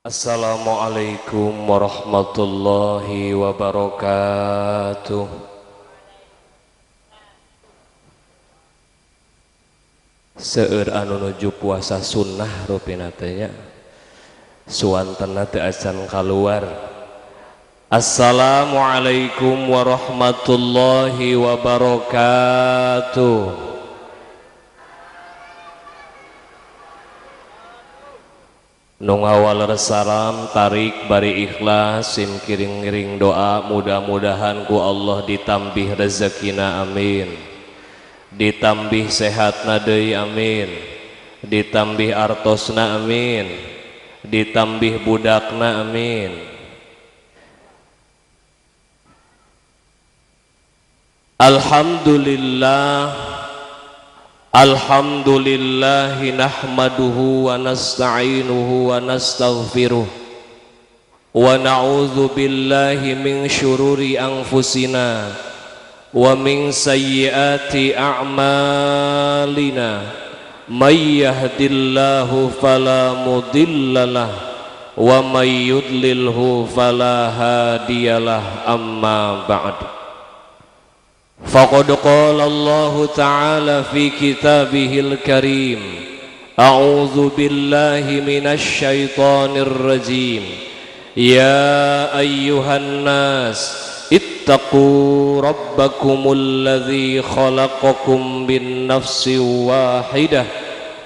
Assalamualaikum warahmatullahi wabarakatuh. Seueur anu nuju puasa sunnah rupina teh nya. Suantenna teu acan kaluar. Assalamualaikum warahmatullahi wabarakatuh. Nu ngawaler salam tarik bari ikhlas sim kiring-ngiring doa mudah-mudahan ku Allah ditambih rezekina amin, ditambih sehatna deui amin, ditambih artosna amin, ditambih budakna amin. Alhamdulillah. Alhamdulillahi nahmaduhu wa nasta'inuhu wa nastaghfiruh wa na'udzu billahi min syururi anfusina wa min sayyiati a'malina may yahdihillahu fala mudhillalah wa may yudlilhu fala hadiyalah amma ba'd. Faqad qala Allah ta'ala fi kitabihil karim, a'udzu billahi minasy syaithanir rajim. Ya ayyuhan nas ittaqu rabbakumul ladzi khalaqakum min nafsin wahidah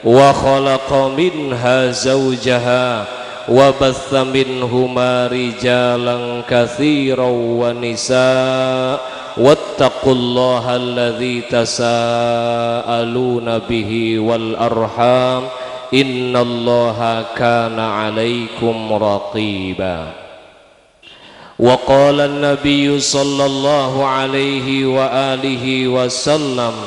wa khalaqa minha zawjaha wa batha minhuma rijalan katsiran wa nisaa. Wattaqullaha alladzi tasaaluna bihi wal arham innallaha kana 'alaikum raqiba. Wa qala an-nabiyyu sallallahu alaihi wa alihi wasallam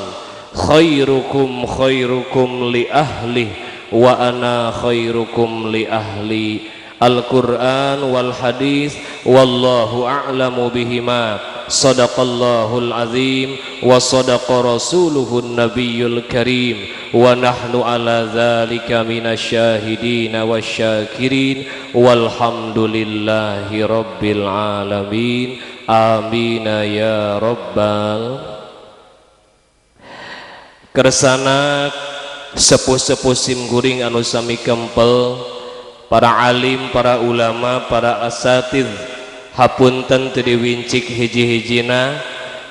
khairukum khairukum li ahlihi wa ana khairukum li ahli. Al-Qur'an wal hadis wallahu a'lamu bihima. Sadaqallahul azim wa sadaqa rasuluhun nabiyyul karim wa nahnu ala dzalika minasyahidin wasyakirin walhamdulillahi rabbil alamin. Amin ya rabbal. Kersana sepuh-sepuh sim guring anu sami kempel, para alim, para ulama, para asatidz, hapunten teu diwincik hiji-hijina,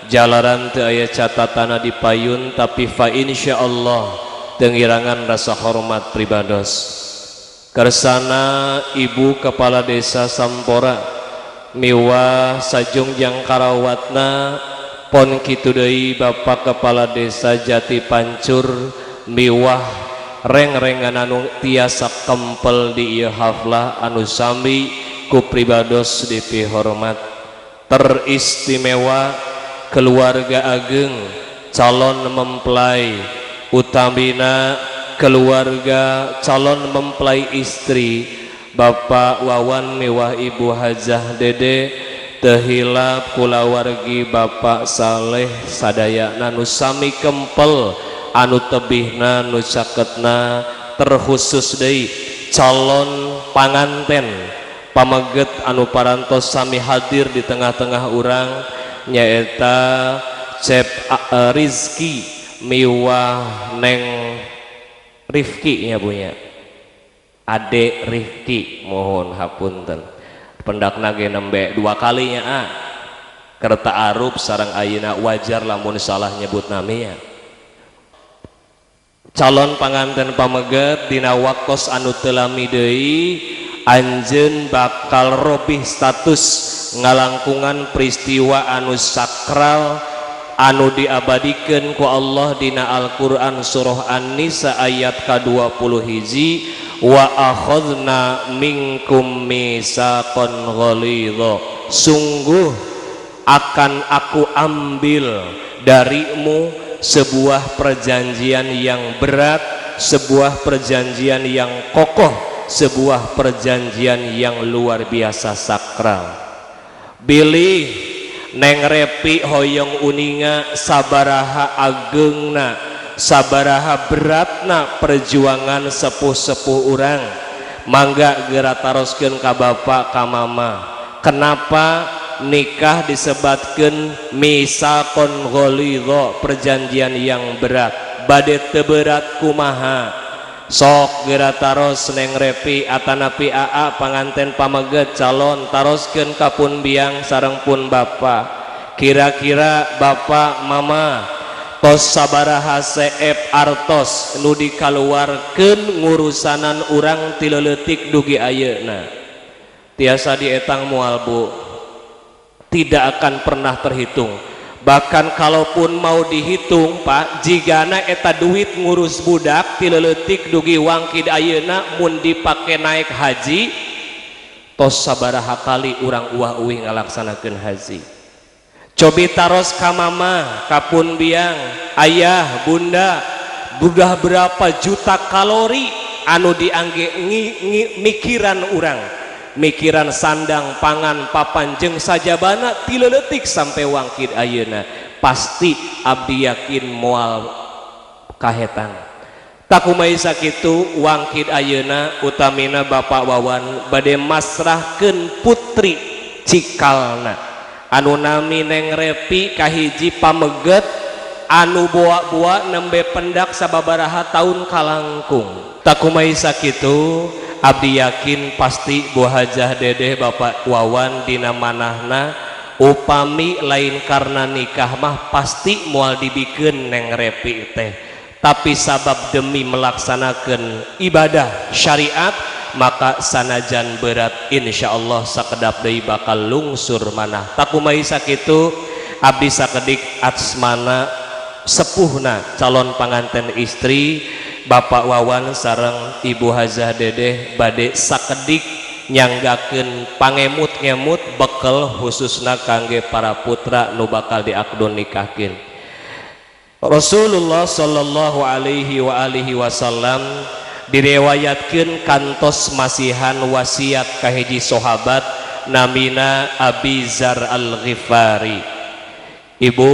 jalaran teu aya catatana di payun, tapi fa insyaallah teu ngirangan rasa hormat pribados. Kersana Ibu Kepala Desa Sampora miwah sajungjang karawatna pon kitu deui Bapak Kepala Desa Jati Pancur miwah reng-rengan anu tiasa kempel di ieu haflah anu sami ku pribados dipihormat. Teristimewa keluarga ageng calon mempelai, utamina keluarga calon mempelai istri Bapak Wawan miwah Ibu Hajah Dede, teu hilap kulawargi Bapak Saleh sadayana nu sami kempel anu tebihna nu caketna, terkhusus deui calon panganten pameget anu parantos sami hadir di tengah-tengah urang nyaeta Cep Rizky miwah Neng Rifki nya punya Ade Rifki, mohon hapunten pendakna ge nembe dua kalinya a kerta arub sareng ayeuna wajar lamun salah nyebut naminya. Calon panganten pameget dina waktos anu teu lami deui anjeun bakal robih status ngalangkungan peristiwa anu sakral anu diabadikeun ku Allah dina Al-Qur'an surah An-Nisa ayat ka-21 wa akhadna minkum mitsaqan ghalidha, sungguh akan aku ambil darimu sebuah perjanjian yang berat, sebuah perjanjian yang kokoh, sebuah perjanjian yang luar biasa sakral. Bilih Neng Repi hoyong uninga sabaraha agengna, sabaraha beratna perjuangan sepuh-sepuh urang, Mangga geura taroskeun ka bapak ka mama, kenapa nikah disebatkeun mitsaqon ghalidha, perjanjian yang berat? Bade teu berat kumaha? Sok geura taros Neng Repi atanapi Aa panganten pameget calon, taroskeun ka pun biang sareng pun bapa. Kira-kira bapak mama tos sabaraha seep artos nu dikaluarkeun ngurusanan urang ti leutik dugi ayeuna? Tiasa dietang moal, Bu? Tidak akan pernah terhitung. Bahkan kalaupun mau dihitung, Pak, jigana eta duit ngurus budak ti leutik dugi wangkid ayeuna mun dipake naik haji, tos sabaraha kali urang uah uih ngalaksanakeun haji? Cobi taros ka mama, ka pun biang, ayah, bunda, udah berapa juta kalori anu diangge ngi, ngi, mikiran urang, mikiran sandang, pangan, papan jeung sajabana ti leutik sampai wangkid ayeuna? Pasti abdi yakin moal kahetang. Tah, kumaha sakitu wangkid ayeuna, utamina Bapak Wawan bade masrahkeun putri cikalna anu nami Neng Repi kahiji pameget anu boa-boa nembe pendak sababaraha tahun kalangkung. Tah, kumaha sakitu abdi yakin pasti Bu Hajah Dedeh, Bapak Wawan dina manahna upami lain karena nikah mah pasti moal dibikeun Neng Repi teh, tapi sabab demi melaksanakan ibadah syariat, maka sanajan berat insya Allah sakedap deui bakal lungsur manah. Tah, kumaha sakitu abdi sakedik asmana sepuhna calon panganten istri Bapak Wawan sareng Ibu Hajah Dedeh bade sakedik nyanggakeun pangemut-ngemut bekel khususna kangge para putra nu bakal diakdun nikahkeun. Rasulullah Shallallahu alaihi wa alihi wasallam direwayatkeun kantos masihan wasiat ka hiji sahabat namina Abi Zar Al-Ghifari. Ibu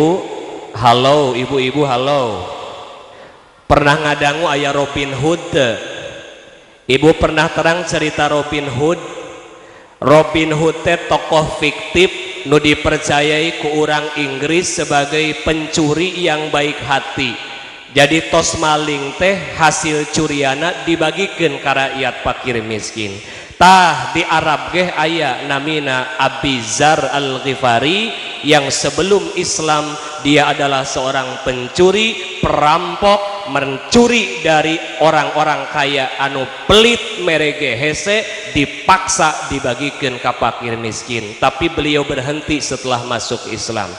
halo, ibu-ibu halo, pernah ngadangu aya Robin Hood teu? Ibu pernah terang cerita Robin Hood? Robin Hood teh tokoh fiktif nu dipercayai ku orang Inggris sebagai pencuri yang baik hati. Jadi tos maling teh hasil curiana dibagikan ke rakyat fakir miskin. Tah, di Arab geh aya namina Abi Zar Al-Ghifari yang sebelum Islam dia adalah seorang pencuri, perampok, mencuri dari orang-orang kaya anu pelit merege hese, dipaksa dibagikan ke fakir miskin. Tapi beliau berhenti setelah masuk Islam.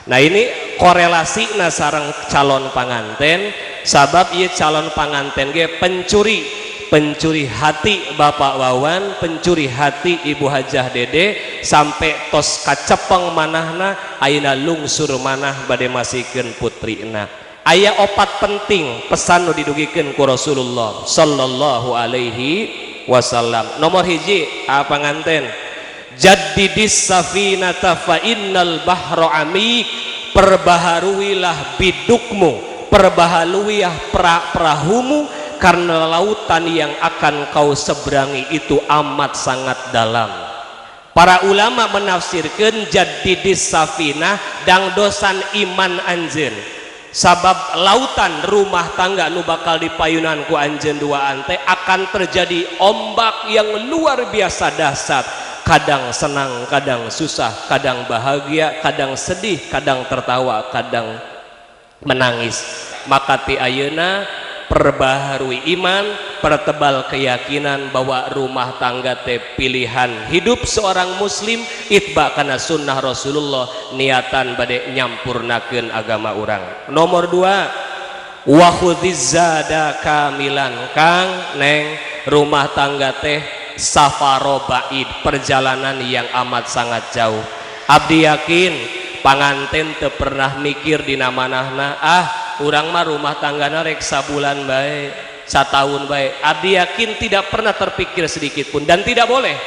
Nah, ini korelasi sareng calon panganten, sabab ieu calon panganten ge pencuri, pencuri hati Bapak Wawan, pencuri hati Ibu Hajah Dede, sampai tos kacepeng manahna, ayeuna lungsur manah bade masikeun putrina. Aya opat penting pesan nu didugikeun ku Rasulullah sallallahu alaihi wasallam. Nomor hiji, apa panganten? Jaddidis safinata fa innal bahra amik. Perbaharuilah bidukmu, perbaharuilah perahumu, karena lautan yang akan kau seberangi itu amat sangat dalam. Para ulama menafsirkan jaddidis safinah dangdosan iman anjeun, sabab lautan rumah tangga nu bakal dipayunan ku anjeun duaan teh akan terjadi ombak yang luar biasa dahsyat, kadang senang, kadang susah, kadang bahagia, kadang sedih, kadang tertawa, kadang menangis. Maka ti ayeuna perbaharui iman, pertebal keyakinan bahwa rumah tangga teh pilihan hidup seorang muslim, itba kana sunnah Rasulullah, niatan bade nyampurnakeun agama urang. Nomor 2, wa zada kamilan. Kang, Neng, rumah tangga teh safaro baid, perjalanan yang amat sangat jauh. Abdi yakin panganten teu pernah mikir dina manahna, "Ah, urang mah rumah tanggana rek sabulan bae, satahun bae." Abdi yakin tidak pernah terpikir sedikit pun, dan tidak boleh.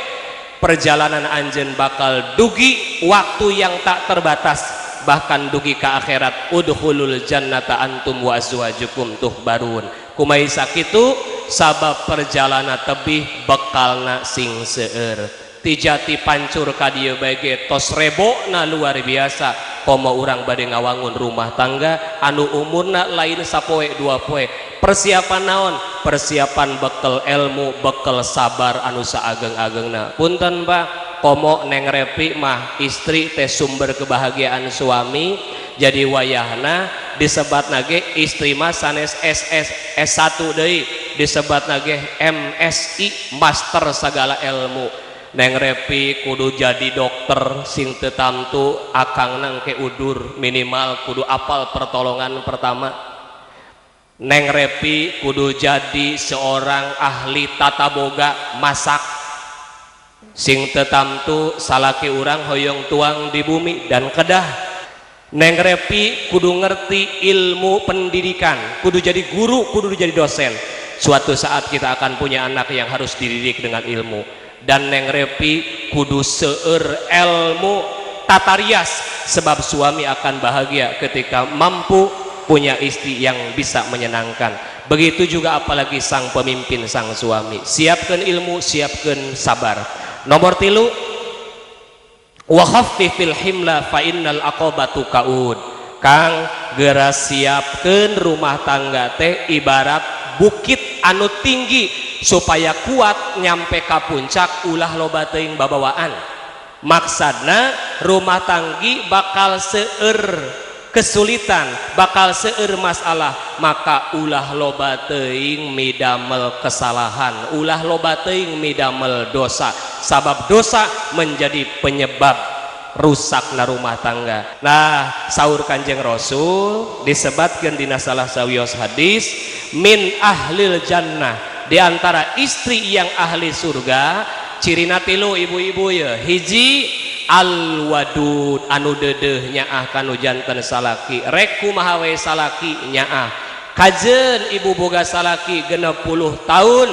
Perjalanan anjeun bakal dugi waktu yang tak terbatas, bahkan dugi ke akhirat. Udkhulul jannata antum wa azwajukum tuhbarun. Kumaha sakitu? Sabab perjalanan tebih, bekalna sing seueur. Ti Jati Pancur ka dieu bae ge tos rebona luar biasa. Komo urang bade ngawangun rumah tangga anu umurna lain sapoe dua poe. Persiapan naon? Persiapan bekal ilmu, bekal sabar anu saageng-agengna. Punten, Pak, komo Neng Repi mah istri teh sumber kebahagiaan suami. Jadi wayahna disebat nage istri mah sanes SS S1 deui, disebat nage MSI, master segala ilmu. Neng Repi kudu jadi dokter, sing teu tamtu akang nangke udur minimal kudu apal pertolongan pertama. Neng Repi kudu jadi seorang ahli tata boga, masak, sing teu tamtu salaki urang hoyong tuang di bumi. Dan kedah Neng Repi kudu ngerti ilmu pendidikan, kudu jadi guru, kudu jadi dosen. Suatu saat kita akan punya anak yang harus dididik dengan ilmu. Dan Neng Repi kudu seueur ilmu tata rias, sebab suami akan bahagia ketika mampu punya istri yang bisa menyenangkan. Begitu juga apalagi sang pemimpin, sang suami. Siapkan ilmu, siapkan sabar. Nomor 3, wa khaffifil himla fa innal aqabatu kaud. Kang, gera siapkan rumah tangga teh ibarat bukit anu tinggi, supaya kuat nyampe ka puncak ulah loba teuing babawaan. Maksudna rumah tanggi bakal seueur kesulitan, bakal seueur masalah, maka ulah loba teuing midamel kesalahan, ulah loba teuing midamel dosa, sabab dosa menjadi penyebab rusakna rumah tangga. Nah, saur Kanjeng Rasul disebatkan dina salah sawios hadis, min ahlil jannah, di antara istri yang ahli surga cirina tilu, ibu-ibu ya. Hiji, alwadud, anu deudeuh nyaah kanu janten salaki. Rek kumaha we salaki nyaah. Kajen ibu boga salaki 60 tahun,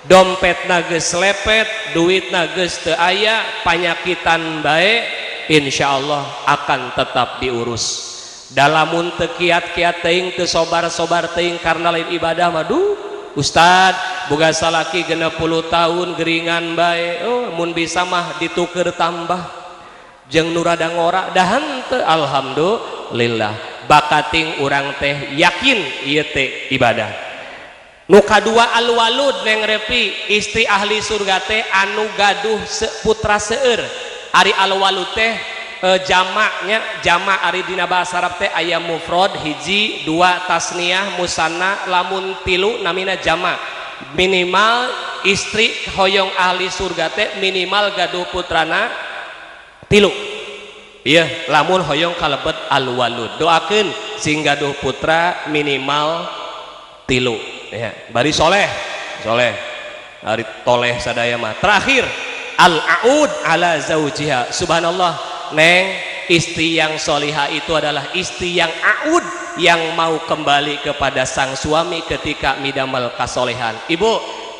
dompet geus lepet, duit geus teu aya, panyakitan bae, insyaallah akan tetap diurus. Dalamun teu kiat-kiat teuing, teu sobar-sobar teuing, karena lain ibadah mah. Duh Ustad, boga salaki 60 tahun geringan bae, oh mun bisa mah dituker tambah jeung nu rada ngora, dah henteu. Alhamdulillah, bakating urang teh yakin ieu teh ibadah. Nu kadua, alwalud. Neng Repi, istri ahli surga teh anu gaduh putra seueur. Ari alwalud teh jamaknya, jamak. Ari dina bahasa Arab teh aya mufrad hiji, dua, tasniah, musanna, lamun tilu namina jamak. Minimal istri hoyong ahli surga teh minimal gaduh putrana tilu. Iya, lamun hoyong kalebet alwalud, doakeun sing gaduh putra minimal tilu ya, bari soleh soleh, ari toleh sadaya mah. Terakhir, al-aud ala zaujiha. Subhanallah, Neng, istri yang soliha itu adalah istri yang aud, yang mau kembali kepada sang suami ketika midamel kasolehan. Ibu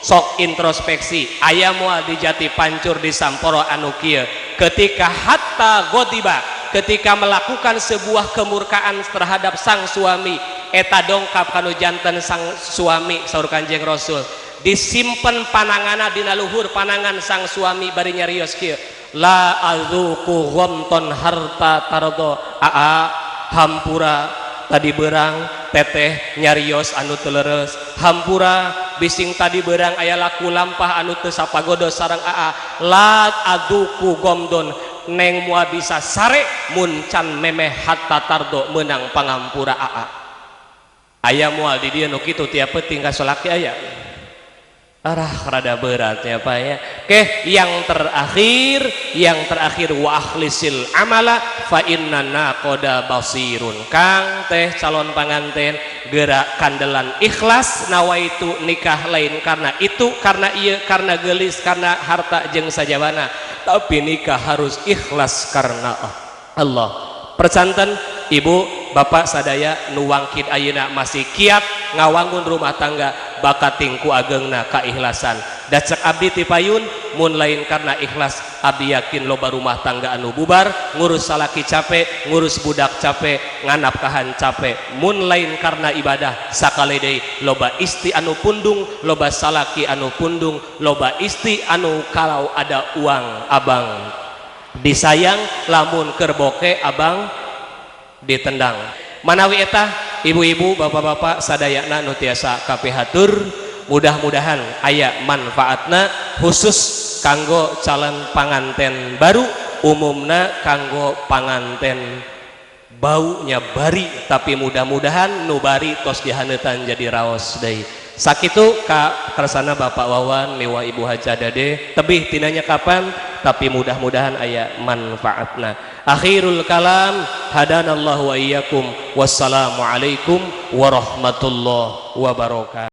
sok introspeksi, aya moal di Jati Pancur, di Samporo anu kieu? Ketika hatta godiba, ketika melakukan sebuah kemurkaan terhadap sang suami, eta dongkap kanu janten sang suami, saur Kanjeng Rasul, disimpen panangana dina luhur panangan sang suami bari nyarios kieu, la adzuqu ghamton hatta tardo. Aa, hampura, tadi berang teteh nyarios anu teu leres. Hampura bising tadi berang aya laku lampah anu teu sapagodo sareng aa. La adzuqu ghamdon, neng moal bisa sare mun can memeh hatta tardo, menang pangampura aa. Aya moal di dieu nu kitu tiap peuting ka salaki? Aya? Arah, rada berat ya, Pak, ya. Oke, yang terakhir, yang terakhir, wa akhlisil amala fa inna naqada basirun. Kang, teh, calon panganten, gerak kandelan ikhlas. Nawaitu nikah lain karena itu, karena iya, karena gelis, karena harta jeung sajabana, tapi nikah harus ikhlas karena Allah. Percanten ibu bapak sadaya nu wangkid ayeuna masih kiat ngawangun rumah tangga, bakating ku agengna keikhlasan. Da cek abdi ti payun, mun lain karena ikhlas, abdi yakin loba rumah tangga anu bubar. Ngurus salaki capek, ngurus budak capek, nganapkahan capek. Mun lain karena ibadah, sakali deui loba isti anu pundung, loba salaki anu pundung, loba isti anu kalau ada uang abang disayang, lamun keur boke abang ditendang. Manawi eta, ibu-ibu, bapak-bapak sadayana nu tiasa kapihatur, mudah-mudahan aya manfaatna, khusus kanggo calon panganten baru, umumna kanggo panganten baunya bari, tapi mudah-mudahan nu bari tos dihaneutan jadi raos deui. Sakitu ka kersana Bapak Wawan miwah Ibu Haja Dade, tebih tinanya kapan, tapi mudah-mudahan aya manfaatna. Akhirul kalam, hadanallahu wa iyyakum, wassalamualaikum warahmatullahi wabarakatuh.